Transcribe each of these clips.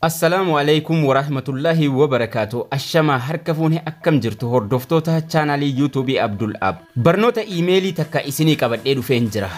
Assalaamu alaikum warahmatullahi wabarakaatu. Ashamaa, harka fuune, akkam jirtu hordoftoota chaanaalii YouTubeii Abdul Ab? Barnoota iimeelii takka isinii qabadhee dhufeen jira.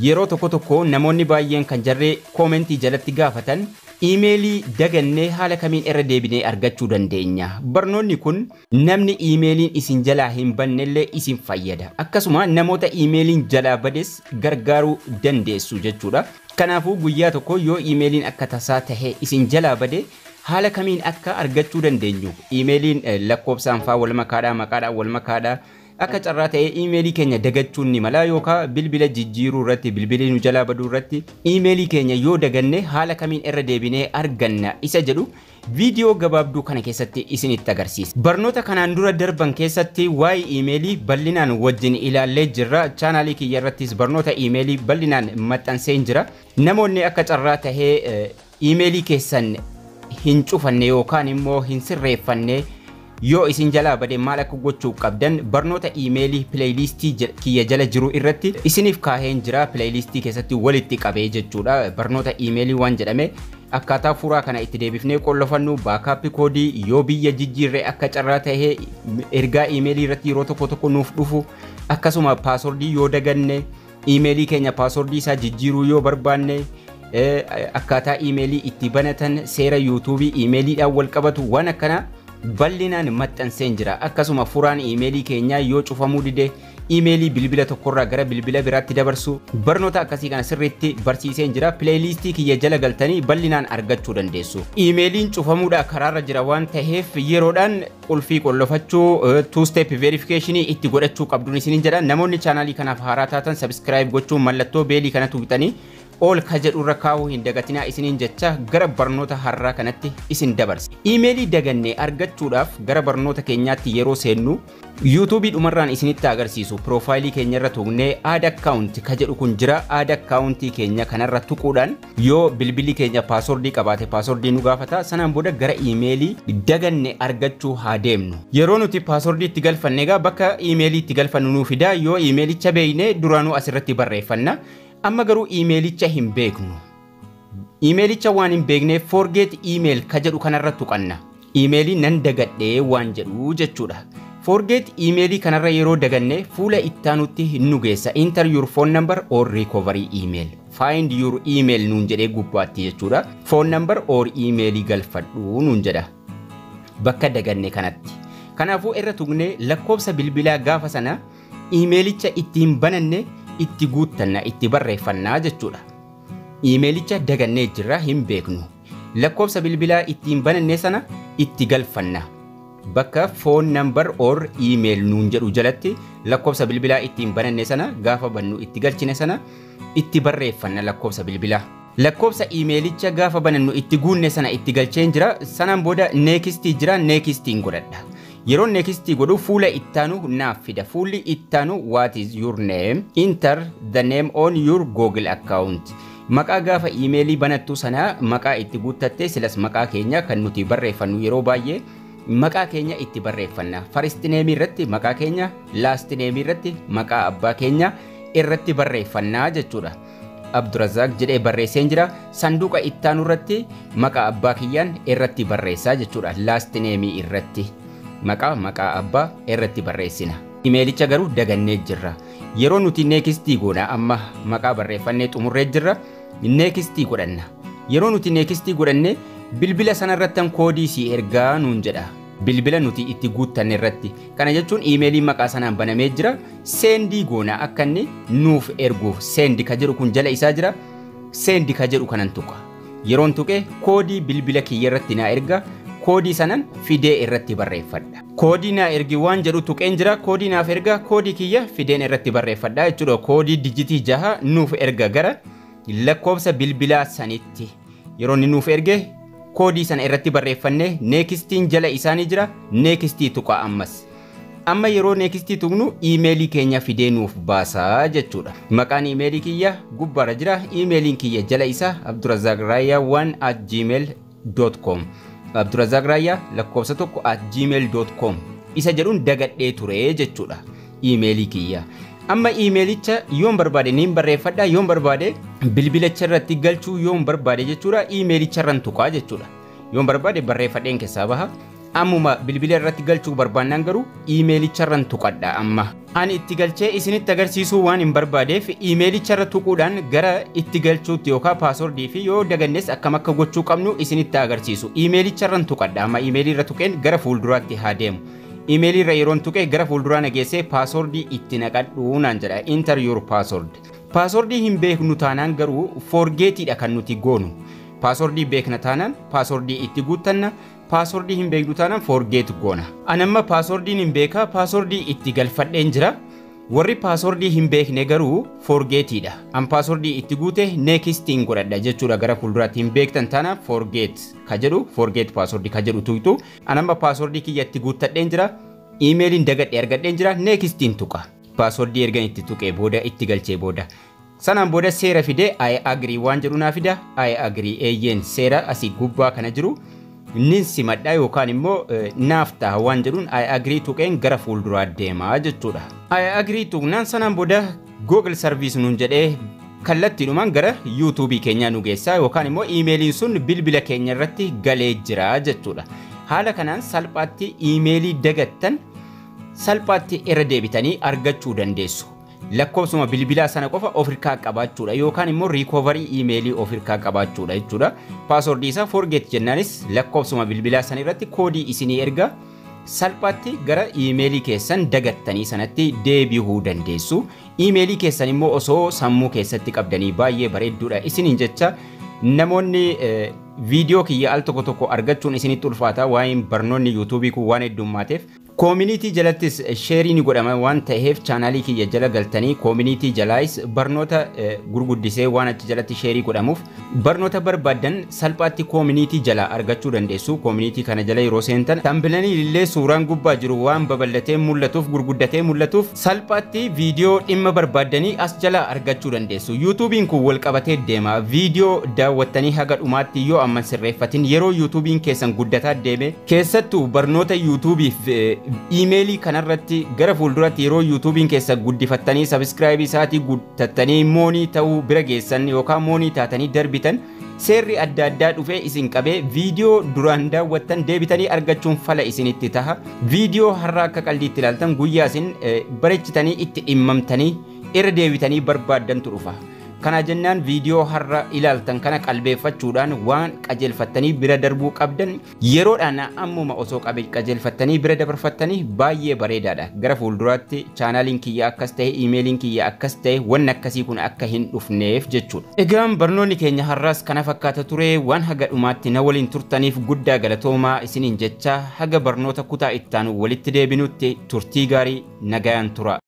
Yeroo tokko tokko namoonni baay'een kan jarree koomentii jalatti gaafatan, iimeelii dagannee haala kamiin irra deebinee argachuu dandeenya? Barnoonni kun namni iimeeliin isin jalaa hin bannellee isin fayyada. Akkasuma namoota iimeeliin jalaa bades gargaaruu dandeessu jechuudha. Kanaafuu guyyaa tokko yoo iimeeliin akka tasaa tahe isin jalaa bade, haala kamiin akka argachuu dandeenyu, iimeeliin lakkoofsaan faa wal makaadhaa, maqaadhaan wal makaadhaa, akka carraa ta'ee iimeelii keenya dagachuun ni mala, yookaan bilbila jijjiiruu irratti bilbilli nu jalaa baduu irratti iimeelii keenya yoo daganne haala kamiin irra deebinee arganna isa jedhu viidiyoo gabaabduu kana keessatti isinitti agarsiisa. Barnoota kanaan dura darban keessatti waa'ee iimeelii bal'inaan wajjin ilaallee jirra. Chaanaalii kiyya irrattis barnoota iimeelii bal'inaan maxxanseen jira. Namoonni akka carraa tahee iimeelii keessan hin cufanne yookaan immoo hin sirreeffanne, yoo isin jalaa bade maal akka gochuu qabdan barnoota iimeelii playlistii kiyya jala jiru irratti isiniif kaaheen jira, playlistii keessatti walitti qabee jechuudha. Barnoota iimeelii waan jedhame, akkaataa furaa kana itti deebifnee qollofannu, backup koodii, yoo biyya jijjiirree akka carraa tahee ergaa iimeelii irratti yeroo tokko tokko nuuf dhufu, akkasuma paaswordii yoo daganne iimeelii keenya paaswordii isaa jijjiiruu yoo barbaanne, akkaataa iimeelii itti banatan, seera YouTubeii iimeeliidhaan wal qabatu, waan akkana bal'inaan maxxanseen jira. Akkasuma furaan iimeelii keenyaa yoo cufamuu dide, iimeelii bilbila tokkorraa gara bilbila biraatti dabarsu, barnoota akkasii kana sirriitti barsiiseen jira. Playlistii kiyya jala galtanii bal'inaan argachuu dandeessu. Iimeeliin cufamuudha karaarra jira waan ta'eef, yeroodhaan qulfii qollofachuu, two step verification itti godhachuu qabduun isinin jedha. Namoonni chaanaalii kanaaf haaraa taatan subscribe gochuun mallattoo beelii kana tuqxanii ol ka jedhurra kaa'uu hin dagatinaa isiniin jecha gara barnoota har'aa kanatti isin dabarsa. Iimeelii daganne argachuudhaaf gara barnoota keenyaatti yeroo seennu, YouTubeii dhumarraan isinitti agarsiisu, piroofaayilii keenya irra tuqnee add account ka jedhu kun jira. Add accountii keenya kanarra tuquudhaan, yoo bilbilli keenya paaswordii qabaate paaswordii nu gaafata. Sanaan booda gara iimeelii daganne argachuu haa deemnu. Yeroo nuti paaswordii itti galfanne egaa bakka iimeelii itti galfannu nuu fida. Yoo iimeelicha beekne duraanuu asirratti barreeffanna. Amma garuu iimeelicha hin beeknu. Iimeelicha waan hin beekneef forget email ka jedhu kanarra tuqanna. Iimeelii nan dagadhee waan jedhu jechuudha. Forget iimeelii kanarra yeroo daganne fuula ittaanutti nu geessa. Enter your phone number or recovery email. Find your email nuun jedhee gubbaatti jechuudha. Phone number or emailii galfadhu nuun jedha. Bakka daganne kanatti. Kanaafuu irra tuqnee lakkoofsa bilbilaa gaafa sana iimeelicha ittiin bananne itti guuttanna, itti barreeffannaa jechuudha. Iimeelicha dagannee jirra, hin beeknu. Lakkoofsa bilbilaa ittiin bananne sana itti galfanna. Bakka phone number or email nuun jedhu jalatti lakkoofsa bilbilaa ittiin bananne sana, gaafa bannu itti galchine sana itti barreeffanna lakkoofsa bilbilaa. Lakkoofsa iimeelicha gaafa banannu itti guunne sana itti galcheen jira. Sanaan booda nextii jira, nextiin godhadha. Yeroo nextii godhu fuula ittaanu naaf fida. Fuulli ittaanu "What is your name? Enter the name on your Google account." Maqaa gaafa iimeelii banattu sana maqaa itti guuttatte, silas maqaa keenya kan nuti barreeffannu, yeroo baay'ee maqaa keenya itti barreeffanna. First name irratti maqaa keenya, last name irratti maqaa abbaa keenya irratti barreeffannaa jechuudha. Abdurazaaq jedhee barreesseen jira. Sanduuqa ittaanu irratti maqaa abbaa kiyyaan irratti barreessaa jechuudha. Last name irratti maqaa abbaa irratti barreessina. Imeelicha garuu dagannee jirra. Yeroo nuti nextii goona, amma maqaa barreeffannee xumurree jirra. Nextii godhanna. Yeroo nuti nextii godhanne, bilbila sanarrattan koodii si ergaa nuun jedha. Bilbila nuti itti guuttanne irratti. Kana jechuun iimeeliin maqaa sanaan banamee jira. Sendii goona akka inni nuuf erguuf. Send ka jedhu kun jala isaa jira. Send ka jedhu kanan tuqa. Yeroon tuqe koodii bilbila kiyya irratti naa erga. Koodii sanan fidee irratti barreeffadha. Koodii naa ergi waan jedhu tuqeen jira. Koodii naaf erga, koodii kiyya fideen irratti barreeffadha jechuudha. Koodii dijitii 6 nuuf erga gara lakkoofsa bilbilaa sanitti. Yeroo inni nuuf erge koodii sana irratti barreeffanne, nextiin jala isaanii jira, nextii tuqa ammas. Amma yeroo nextii tuqnu iimeelii keenya fidee nuuf baasaa jechuudha. Maqaan iimeelii kiyya gubbaarra jira. Iimeeliin kiyya jala isaa abdurazaaqraayyaa1@gmail.com, abdurazaaqraayyaa 1@gmail.com isa jedhuun dagadhee ture jechuudha iimeelii kiyya. Amma iimeelicha yoon barbaade niin barreeffadha, yoon barbaade bilbilicha irratti galchuu yoon barbaade jechuudha, iimeelicha irran tuqaa jechuudha. Yoon barbaade barreeffadheen keessaa baha. Ammuma bilbila irratti galchuu barbaannaan garuu iimeelicharran tuqadha amma. Ani itti galchee isinitti agarsiisuu waan hin barbaadeef iimeelicharra tuquudhaan gara itti galchuutti yookaan paaswordii fi yoo dagannes akkam akka gochuu qabnu isinitti agarsiisu. Iimeelicharran tuqadha amma iimeelii irra tuqeen gara fuulduraatti haa deemu. Iimeelii irra yeroon tuqee gara fuulduraa na geessee paaswordii itti naqadhu naan jedha. Enter your password. Paaswordii hin beeknu taanaan garuu forgetiidha kan nuti goonu. Paaswordii beekna taanaan paaswordii itti guuttanna. Paaswordii hin beeknu taanaan forget goona. Ani amma paaswordiin hin beekaa, paaswordii itti galfadheen jira. Warri paaswordii hin beekne garuu forgetiidha. An paaswordii itti guute nextiin godhadha jechuudha gara fuulduraatti. Hin beektan taanaan forget ka jedhu, forget password ka jedhu tuqxu. An amma paaswordii kiyya itti guuttadheen jira. Iimeeliin dagadhee argadheen jira. Nextiin tuqa. Paaswordii ergan itti tuqee booda, itti galchee booda. Sanaan booda seera fidee "I agree" waan jedhu naa fida. "I agree", eeyyeen, seera asii gubbaa kana jiru nin simadha yookaan immoo naaf ta'a waan jedhuun "I agree" tuqeen gara fuulduraa deemaa jechuudha. "I agree" tuqnaan sanaan booda Google Service nuun jedhee kallattiidhumaan gara YouTube keenyaa nu geessaa yookaan immoo iimeeliin sun bilbila keenya irratti galee jira jechuudha. Haala kanaan salphaatti iimeelii dagattan salphaatti irra deebitanii argachuu dandeessu. Lakkoofsuma bilbilaa sana qofa of hirkaa qabaachuudha yookaan immoo recovery iimeelii of hirkaa qabaachuudha jechuudha. Paaswordii isaa forget jennaanis lakkoofsuma bilbilaa sana irratti koodii isinii erga, salphaatti gara iimeelii keessan dagattanii sanatti deebi'uu dandeessu. Iimeelii keessan immoo osoo sammuu keessatti qabdanii baay'ee bareedduudha isiniin jecha. Namoonni viidiyoo kiyya al tokko tokko argachuun isinitti ulfaata, waa'een barnoonni yuutuubii kun waan heddumaateef, community jalattis share ni godhama waan ta'eef, chaanaalii kiyya jala galtanii community jalaayis barnoota gurguddisee waan achi jalatti share godhamuuf, barnoota barbaaddan salphaatti community jalaa argachuu dandeessu. Community kana jala yeroo seentan thumbnailii illee suuraan gubbaa jiru waan babal'atee mul'atuuf, gurguddatee mul'atuuf, salphaatti viidiyoo dhimma barbaaddanii as jalaa argachuu dandeessu. Yuutuubiin kun wal qabatee deema. Viidiyoo daawwattanii haga dhumaatti yoo amman sirreeffatin, yeroo yuutuubiin keessan guddataa deeme, keessattuu barnoota yuutuubiif iimeelii kanarratti, gara fuulduratti yeroo yuutuubiin keessa guddifattanii, subscribe isaatii guuttattanii, money ta'uu bira geessan yookaan money taatanii darbitan, seerri adda addaa dhufee isin qabee viidiyoo duraan daawwattan deebitanii argachuun fala isinitti taha. Viidiyoo har'a akka qaldiitti ilaaltan guyyaa isin bareechitanii itti dhimmamtanii irra deebitanii barbaaddantu dhufa. Kana jennaan viidiyoo har'a ilaaltan kana qalbeeffachuudhaan waan qajeelfattanii bira darbuu qabdan yeroodhaan ammuma osoo qajeelfattanii bira dabarfattanii baay'ee bareedaadha. Gara fuulduraatti chaanaaliin kiyya akkas ta'e, iimeeliin kiyya akkas ta'e, wanni akkasii kun akka hin dhufneef jechuudha. Egaan barnoonni keenya har'aas kana fakkaata ture. Waan haga dhumaatti na waliin turtaniif guddaa galatoomaa isiniin jecha, haga barnoota kutaa ittaanu walitti deebinutti turtii gaarii, nagayaan tura.